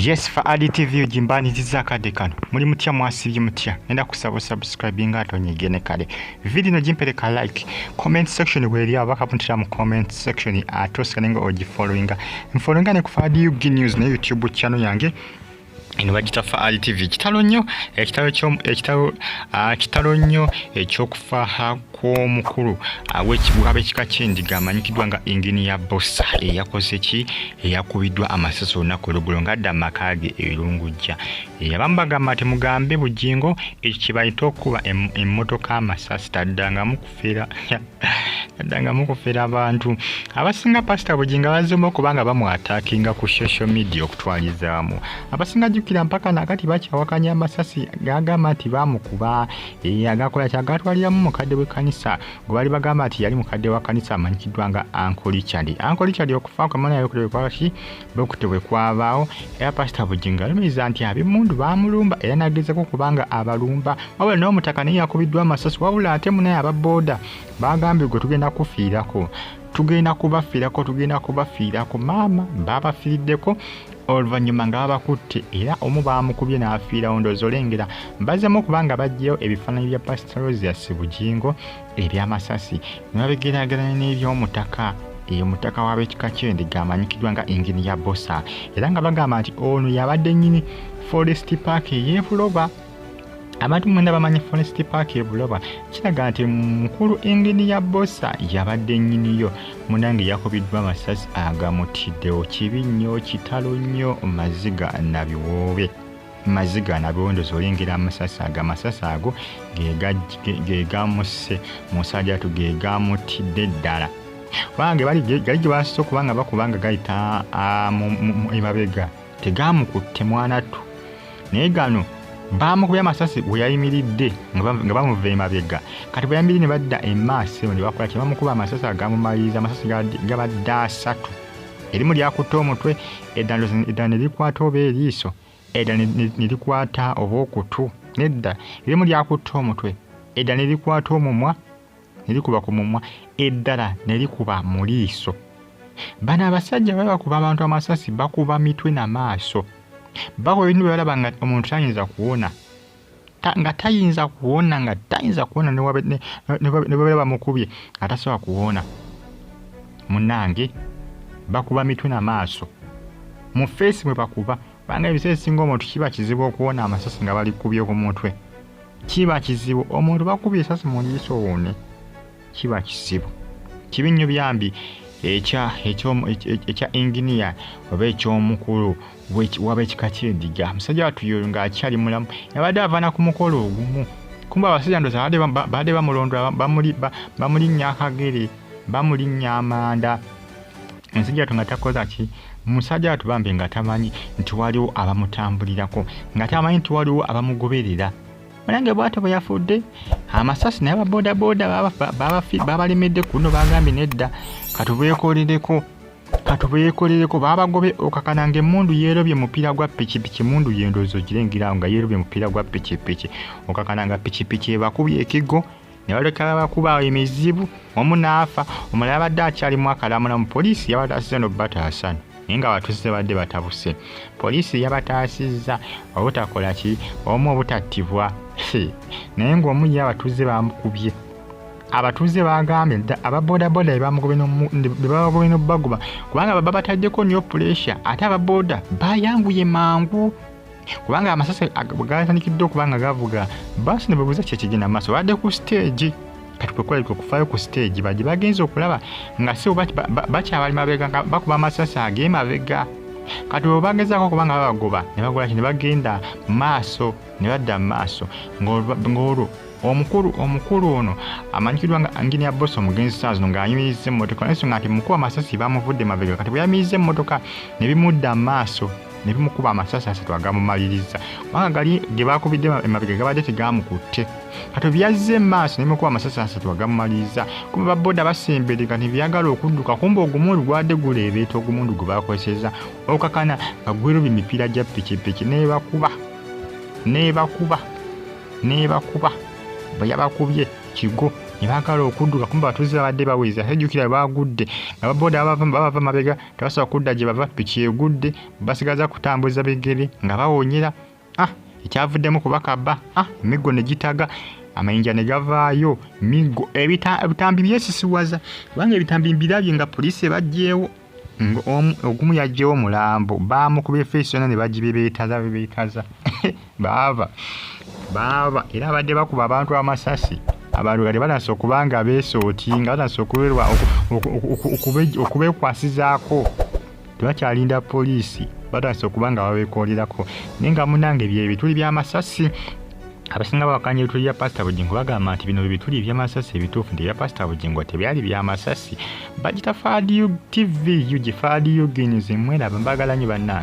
Yes, Faadi TV gimbaniriza akadde kano. Muli mutya, mwasibye mutya? Ngenda kusaba subscribing ate onyige kale. Video ino gimpereka like, comment section weri abaka puntira mu comment section ate osigale nga ogifollowinga. Nfollowinga ne ku Faadi UG News ne YouTube channel yange. Eno bagita Faadi TV. Kitalo nnyo, ekitalo kyo ekitalo kitalo nnyo ekyokufa kw'omukulu w'ekika ky'endiga amanyikiddwa nga Engineer Bossa eyakoze ki, eyakubiddwa amasasi olunaku olweggulo ng'adda mu maka ge e Lungujja. Abamu bagamba nti mugambe Bugingo ekyo kye bayita okukuba emmotoka amasasi, taddangamu kufera taddangamu kufera abantu. Abasinga Pasita Bugingo abazzeemu okuba nga bamwataakinga ku social media okutwalizaamu. Abasinga jjukira mpaka nakati bakyawakanya amasasi gagamba nti baamukuba, agakola ki, agatwaliramu mukadde w'ekkanisa gwe baali bagamba nti yali mukadde wa kkanisa amanyikiddwa nga Uncle Richard. Uncle Richard okufa kwe mana kwaki bwekutyo bwe kwabaawo, era Pasita Bugingo alumiriza nti ab'emmundu baamulumba era n'agezaako okuba nga abalumba, wabula n'omutaka naye yakubiddwa amasasi, wabula ate munaye aba bbooda bagambye gwe tugenda kufiirako, tugenda kubafiirako, tugenda kubafiirako. Maama baabafiiriddeko oluvannyuma nga babakutte era omu baamukubye n'afiirawo. Ndowooza olengera bazzemu okuba nga baggyeyo ebifaananyi bya Pasita Rosius Bugingo eby'amasasi ne babigeraageranya n'eby'omutaka, omutaka w'ab'ekika ky'endiga amanyikiddwa nga Engineer Bossa, era nga bagamba nti ono yabadde nnyini Forest Park ey'e Buloba. Abantu mwenda bamanyi Forest Park e Buloba, kiraga nti mukulu Engineer Bossa yabadde nnyiniyo. Munange yakubiddwa amasasi agamutiddewo. Kibi nnyo, kitalo nnyo, maziga na biwoobe, maziga na biwoobe. Olengera amasasi ago, amasasi ago ge gamusse musajja tu, ge gamutidde ddala, kubanga gali gye baasise okuba nga bakuba nga gayita emabega, tegamukutte mwanattu, naye gano baamukubye amasasi we yayimiridde nga bamuva emabega. Kati bwe yayimiridde ne badda emaaso ne bakola kye bamukuba amasasi agamumaliriza. Amasasi gabadde asatu, erimu lyakutte omutwe, eddala ne likwata oba eriiso, eddala ne likwata oba okutu. Nedda, erimu lyakutte omutwe, eddala ne likwata omumwa, ne likuba ku mumwa, eddala ne likuba mu liiso. Bano abasajja baba bakuba abantu amasasi, bakuba mitwe na maaso, bakuba ebintu bye balaba nga omuntu tayinza kuwona, nga tayinza kuwona, nga tayinza kuwona, ne babeera bamukubye nga tasobola kuwona. Munnange bakuba mitwe na maaso, mu face mwe bakuba, kubanga ebiseera ebisinga omuntu kiba kizibu okuwona amasasi nga balikubye ku mutwe. Kiba kizibu omuntu bakubye esasi mu liiso owone, kiba kizibu. Kibi nnyo byambi ekya ekya engineer oba eky'omukulu w'ab'ekika ky'endiga. Musajja wattu yoyo ng'akyali mulamu yabadde avaana ku mukolo ogumu, kumbe abasajja ndowooza babadde bamulondola, bamulinnya akagere, bamulinnya amanda. Omusajja wattu nga takoza ki, musajja wattu bambi nga tamanyi nti waliwo abamutambulirako, nga tamanyi nti waliwo abamugoberera. Munange bw'atyo bwe yafudde amasasi, naye ababoodabooda babalemedde kuno, bagambye nedda, katubeekolereko, katubeekolereko. Babagobe okakana nga emmundu yeerobye mupiira gwa pikipiki. Mundu yendowooza ogirengerawo nga yeerobye mupiira gwa pikipiki, okakana nga pikipiki ebakubye ekigo ne baleka babakuba emizibu, omu n'afa, omulala yabadde akyalimu akalamulamu. Poliisi yabataasizza n'obbataasa, naye nga abatuuze badde batabuse. Poliisi yabataasizza obutakola ki, omu obutattibwa, naye ng'omu ye abatuuze bamukubye. Abatuuze bagambye ababoodabooda be babagobye n'obubagoba, kubanga babataddeko nnyo pressure, ate ababooda bayanguye mangu, kubanga amasasi gatandikidde okuba nga gavuga baasi ne babuuza ki ekigenda maaso. Badde ku stage, kati kwe kufaayo ku stage bajje bagenze okulaba nga si bakyabali mabega nga bakuba amasasi ag'emabega. Kati bwe bagezaako okuba nga babagoba ne bagola ki, ne bagenda maaso ne badda mu maaso, ng'olwo omukulu ono amanyikiddwa nga Engineer Bossa omugenzi saa zino ng'ayimirizza emmotoka, n'ensonga nti mukuba amasasi bamuvudde mabega. Kati bwe yayimirizza emmotoka ne bimudda mu maaso ne bimukuba amasasi asatu agamumaliriza, kubanga gali ge baakubidde emabega gabadde tegamukutte. Kati byazze maaso ne bimukuba amasasi asatu agamumaliriza. Kumbe baboda basembereka ne byagala okudduka, kumbe ogumundu gwadde guleebeeta, ogumundu gwe bakozesezza, okakana nga gwerobye emipiira gya pikipiki, nebakuba, nebakuba, nebakuba. Bwe yabakubye kigo Ne baagala okudduka, kumbe abatuuze babadde baweze. Ate jjukira baagudde nga baboda babava mabega, tebasobola kudda gye bava, piki egudde, basigaza kutambuza bigere nga bawonyera. Ah, ekyavuddemu kubakabba, ah, emiggo ne gitaga, amayinja ne gavaayo, miggo, ebitambi byesisiwaza, kubanga ebitambi mbirabye nga poliisi ebajjeewo. Ogumu yaggyewo omulambo, baamukuba efeesi yonna ne bagibebeetaza bebeetaza. Baava baava era abadde bakuba abantu amasasi, abantu kati batandise okuba nga beesootinga, batandise okubeekwasizaako, tebakyalinda poliisi, batandise okuba nga babeekolerako. Naye nga munnange bye bituli by'amasasi. Abasinga bawakanya ebituli bya Pasita Bugingo, bagamba nti bino bye bituli eby'amasasi ebituufu, nti ebya Pasita Bugingo tebyali by'amasasi. Bagita Fad TV UG, Fad UG News. Mweraba, mbagala nnyo bannange.